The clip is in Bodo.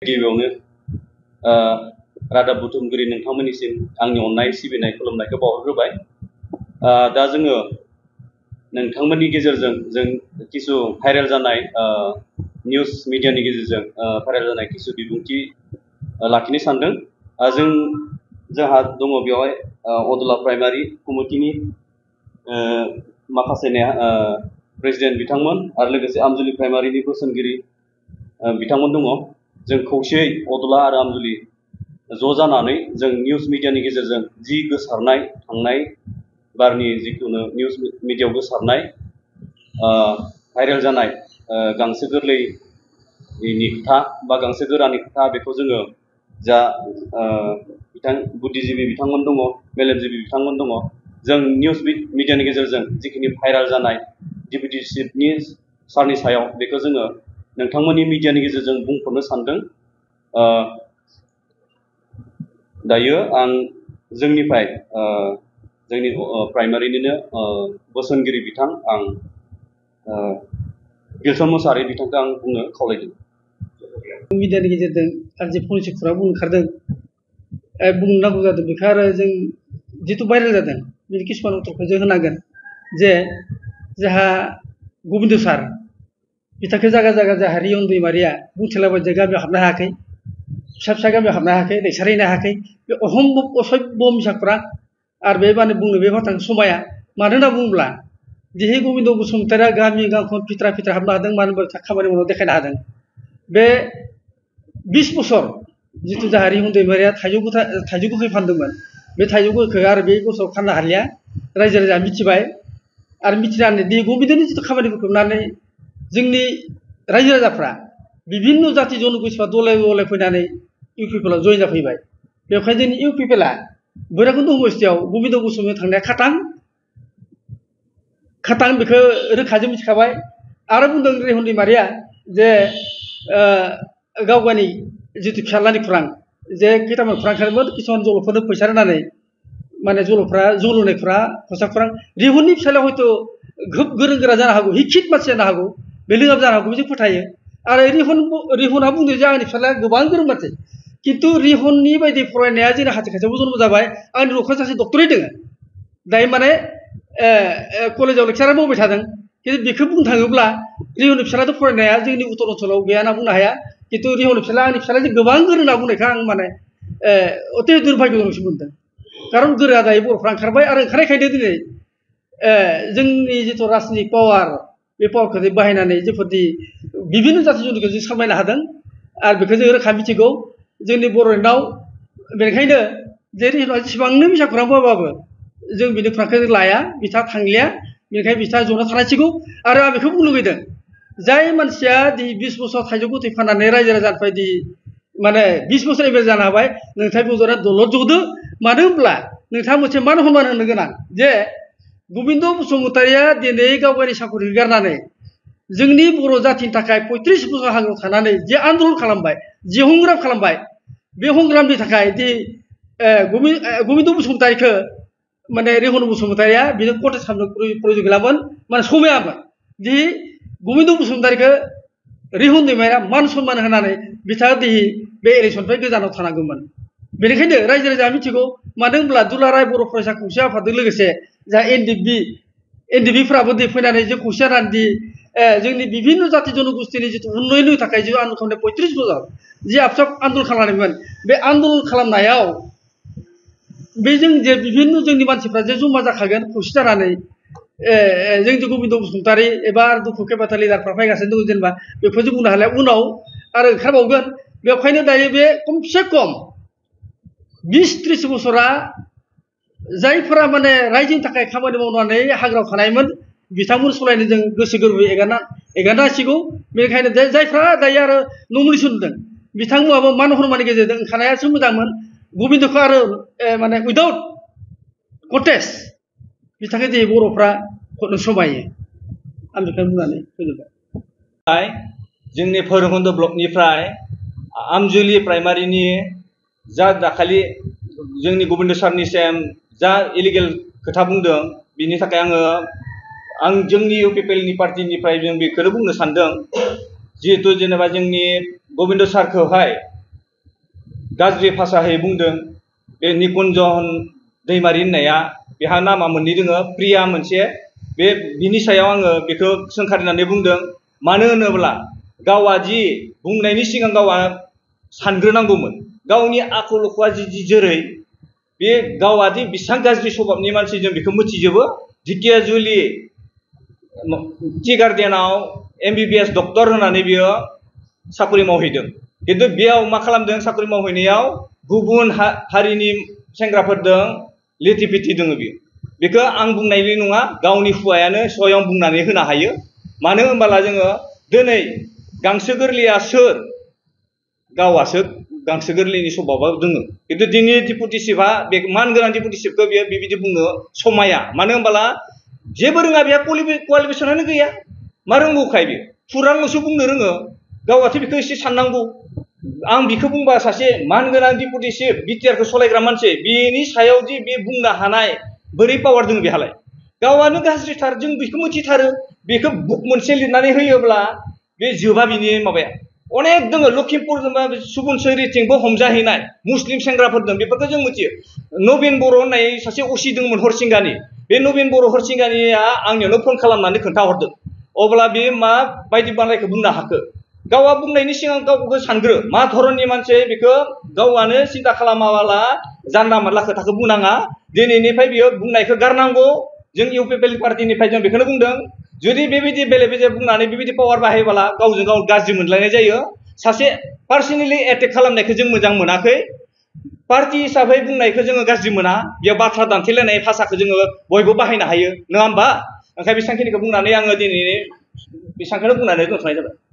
गिबियावनो रादाब बुथुमगिरि नोंथांमोननिसिम आंनि अननाय सिबिनाय खुलुमनायखौ बावहरग्रोबाय। दा जोङो नोंथांमोननि गेजेरजों जों किसु भाइरेल जानाय निउज मिडियानि गेजेरजों भाइरेल जानाय किसु बिबुंथि लाखिनो सानदों। जोंहा दङ बेवहाय अदला प्राइमारि कमिटिनि माखासे प्रेसिडेन्ट बिथांमोन आरो लोगोसे आमजुलि प्राइमारिनि बोसोनगिरि बिथांमोन दङ। जों खौसेयै अदला आरो आमजुलि ज' जानानै जों निउज मिडियानि गेजेरजों जि गोसारनाय थांनाय बारनि जिखुनु निउज मिडियायाव गोसारनाय भाइरेल जानाय गांसो गोरलैनि खोथा बा गांसो गोरानि खोथा बेखौ जोङो जा बुद्धिजीबि बिथांमोन दङ, मेलेमजिबि बिथांमोन दङ, जों निउज मिडियानि गेजेरजों जिखिनि भाइरेल जानाय डिप्युटि चिफनि सारनि सायाव बेखौ जोङो नोंथांमोननि मिडियानि गेजेरजों बुंहरनो सानदों। दायो आं जोंनिफ्राय जोंनि प्राइमारिनिनो बोसोनगिरि बिथां आं गिलसन मोसाहारि बिथांखौ आं बुंनो खावलायदों। मिडियानि गेजेरजों आं जे फंनैसो खुरा बुंनो ओंखारदों बुंनो नांगौ जादों बेखौ आरो जों जिथु भाइरेल जादों बिनि किसुमान उत्तरखौ जों होनांगोन जे जोंहा गोबिन्द सार बिथांखौ जायगा जायगा जोंहा रियन दैमारिया बुंथिलाबायदों गामियाव हाबनो हायाखै, फिसा फिसा गामियाव हाबनो हायाखै, दैसारहैनो हायाखै, बे असभ्य मिसा खौरां आरो बे माने बुंनो बे बाथ्राखौ समाया। मानो होनना बुङोब्ला दिनै गोबिन्द बसुमतारिया गामि गांखन फित्रा फित्रा हाबनो हादों, मानो होनबा खामानि मावनानै देखायनो हादों। बे 20 बोसोर जितु जोंहा रिहन दैमारिया थाइजौ गोखै फानदोंमोन, बे थाइजौ गोखै आरो बे बोसोराव फाननो हालिया रायजो राजा मिथिबाय आरो मिथिनानै दि गोबिन्दनि जितु खामानिफोरखौ नुनानै जोंनि रायजो राजाफ्रा बिभिन्न जाति जनगोष्ठीफ्रा दले दले फैनानै इउपिपिएलआव जयेन जाफैबाय। बेवहाय जोंनि इउपिपिएलआ भैरबकुन्द समस्थियाव गोबिन्द बसुमतारी थांनाया खाटां बेखौ रोखा जों मिथिखाबाय। आरो बुंदों रिहन दैमारिया जे गावगानि जितु फिसाज्लानि खुरां जे खैथामान खुरां ओंखारदोंमोन किसुमान जलफोरनो फैसा होनानै माने जलफ्रा जौ लोंनायफ्रा फैसा खुरां रिहननि फिसाज्लाया हयथ' खोब गोरों गोरा जानो हागौ, हिखित मानसि जानो हागौ, बे लोङाबो जानो हागौ, जों फोथायो। आरो रिहना बुंदों जे आंनि फिसाज्लाया गोबां गोरों मानसि, खिन्थु रिहननि बायदि फरायनाया जोंनि खाथि खाथियावबो जन्म जाबाय। आंनि न'खराव सासे डक्टरेट दङ, दायो माने कलेजाव लेक्सारार मावबाय थादों। खिन्थु बेखौ बुंनो थाङोब्ला रिहननि फिसाज्लायाथ' फरायनाया जोंनि उत्तर ओनसोलाव गैया होनना बुंनो हाया, खिन्थु रिहननि फिसाज्ला आंनि फिसाज्लाया गोबां गोरों होनना बुंनायखौ आं माने अति दुर्भाग्यजनकसो मोनदों। खारन गोरोआ दायो बर'फ्रा ओंखारबाय आरो ओंखारनायखायनो दिनै जोंनि जिथु राजनिक पावार बे पावारखौ बाहायनानै जोंफोरदि बिभिन्न जाति जनखौ जों सामलायनो हादों आरो बेखौ जों रोखा मिथिगौ जोंनि बर'नाव। बेनिखायनो जे रिहना जेसेबांनो मिसा खौरां बुंबाबो जों बिनि खुरांखौ लाया, बिथाङा थांलिया, बेनिखायनो बिथाङा जना थानांसिगौ। आरो आं बेखौ बुंनो लुबैदों जाय मानसिया 20 बोसोर थाइजौ गोथै फाननानै रायजो राजानिफ्राय माने 20 बोसोर एमएलए जानो हाबाय, नोंथाङा बुंजोरा दलद जदो। मानो होनब्ला नोंथाङा मोनसे मान सनमान होनो गोनां जे गोबिन्द बसुमतारिया दिनै गावगायनि साकरिखौ गारनानै जोंनि बर' जातिनि थाखाय 35 बोसोर हाग्रायाव थानानै जे आन्दलन खालामबाय, जे संग्राम खालामबाय, बे संग्रामनि थाखाय दि गोबिन्द बसुमतारिखौ माने रिहन बसुमतारिया बिनो कन्टेस्ट खालामनो प्रयजन गैलामोन, माने समायामोन दि गोबिन्द बसुमतारिखौ रिहन दैमारिया मान सनमान होनानै बिथाङा दिनै बे इलेक्सननिफ्राय गोजानाव थानांगौमोन। बेनिखायनो रायजो राजाया मिथिगौ। मानो होनब्ला दुलाराय बर' फरायसा खौसे आफादजों लोगोसे जा एनडिबिफ्राबो फैनानै जों खौसे जानानै जोंनि बिभिन्न जाति जनगोष्ठीनि जितु उन्नयननि थाखाय जे आन्दलन खालामनाय 35 बोसोर जे आन्दलन खालामनायमोन, बे आन्दलन खालामनायाव बे जों जे बिभिन्न जोंनि मानसिफ्रा जे जमा जाखागोन खौसे जानानै जों जे गोबिन्द बसुमतारी एबा दुखु केबाथा लिडारफ्रा फैगासिनो दङ, जेनेबा बेखौ जों बुंनो हालिया, उनाव आरो ओंखारबावगोन। बेखायनो दायो बे खमसे खम 20-30 बोसोरा जायफोरा माने रायजोनि थाखाय खामानि मावनानै हाग्रायाव थानायमोन बिथांमोन सलायनो जों गोसो गोरबो एगारनो हासिगौ। बेनिखायनो जायफ्रा दायो आरो नमिनेसन होदों बिथांमोनाबो मान हरमानि गेजेरजों ओंखारनायासो मोजांमोन। गोबिन्दखौ आरो माने उइदाउट कन्टेस्ट बिथांखौ दिनै बर'फ्रा हरनो समायो। आं बेखौनो बुंनानै फोजोबबाय। जोंनि भैरबकुन्द ब्लकनिफ्राय आमजुलि प्राइमारिनि जा दाखालि जोंनि गोबिन्द सारनिसिम जा इलिगेल खोथा बुंदों, बिनि थाखाय आं जोंनि इउपिपिएलनि पार्टिनिफ्राय जों बेखौनो बुंनो सानदों। जिहेतु जेनेबा जोंनि गबिन्द सारखौहाय गाज्रि भाषायै बुंदों बे निकुन्जन दैमारि होननाया बेहा नामा मोननै दोङो प्रिया मोनसे बे बिनि सायाव आङो बेखौ सोंखारिनानै बुंदों मानो होनोब्ला गावा जि बुंनायनि सिगां गावा सानग्रोनांगौमोन गावनि आखल आखुआ जि जेरै बे गावादि बेसेबां गाज्रि स्वभाबनि मानसि जों बेखौ मिथिजोबो ढेकियाजुलि टि गार्डेनाव MBBS डक्टर होनानै बियो साकरि मावहैदों खिन्थु बेयाव मा खालामदों साकरि मावहैनायाव गुबुन हारिनि सेंग्राफोरजों लेथि फेथि दङ बियो बेखौ आं बुंनायनि नङा गावनि हुवायानो स्वयं बुंनानै होनो हायो मानो होनबोला जोङो दिनै गांसो गोरलैया सोर गावासो गांसो गोरलैनि स्वभाबा दोङो खिन्थु दिनै डिपुटि चिफआ बे मान गोनां डिपुटि चिफखौ बेयो बेबायदि बुंनो समाया मानो होनबोला जेबो रोङा बेहा क्वालिफिकेसनानो गैया मा रोंगौखाय बेयो फुरांल'सो बुंनो रोङो गावाथ' बेखौ एसे साननांगौ आं बेखौ बुंबा सासे मान गोनां डिपुटि चिफ बिटिआरखौ सालायग्रा मानसि बेनि सायाव दि बे बुंनो हानाय बोरै पावार दङ बेहालाय गावानो गाज्रिथार जों बेखौ मिथिथारो बेखौ बुक मोनसे लिरनानै होयोब्ला बे जोबा बिनि माबाया अनेक दङ लखिमपुर सुबुनसोरिथिंबो हमजाहैनाय मुस्लिम सेंग्राफोर दं बेफोरखौ जों मिथियो नबिन बर' होननाय सासे असि दंमोन हरसिंगानि बे नबिन बर' हरसिंगानिया आंनियावनो फन खालामनानै खोन्थाहरदों अब्ला बे मा बायदि बानायखौ बुंनो हाखो गावा बुंनायनि सिगां गावखौ सानग्रो मा धरननि मानसि बेखौ गावानो सिन्था खालामाबाला जानला मानला खोथाखौ बुंनाङा दिनैनिफ्राय बियो बुंनायखौ गारनांगौ जों UPPL पार्टिनिफ्राय जों बेखौनो बुंदों जुदि बेबायदि बेले बेजे बुंनानै बेबायदि पावार बाहायबोला गावजों गाव गाज्रि मोनलायनाय जायो सासे पार्सनेलि एटेक खालामनायखौ जों मोजां मोनाखै पार्टी हिसाबै बुंनायखौ जोङो गाज्रि मोना बेयाव बाथ्रा दान्थेलायनाय भाषाखौ जोङो बयबो बाहायनो हायो नङा होमबा ओंखाय बेसांखिनिखौ बुंनानै आङो दिनै बेसांखौनो बुंनानै दोनथ'नाय जाबाय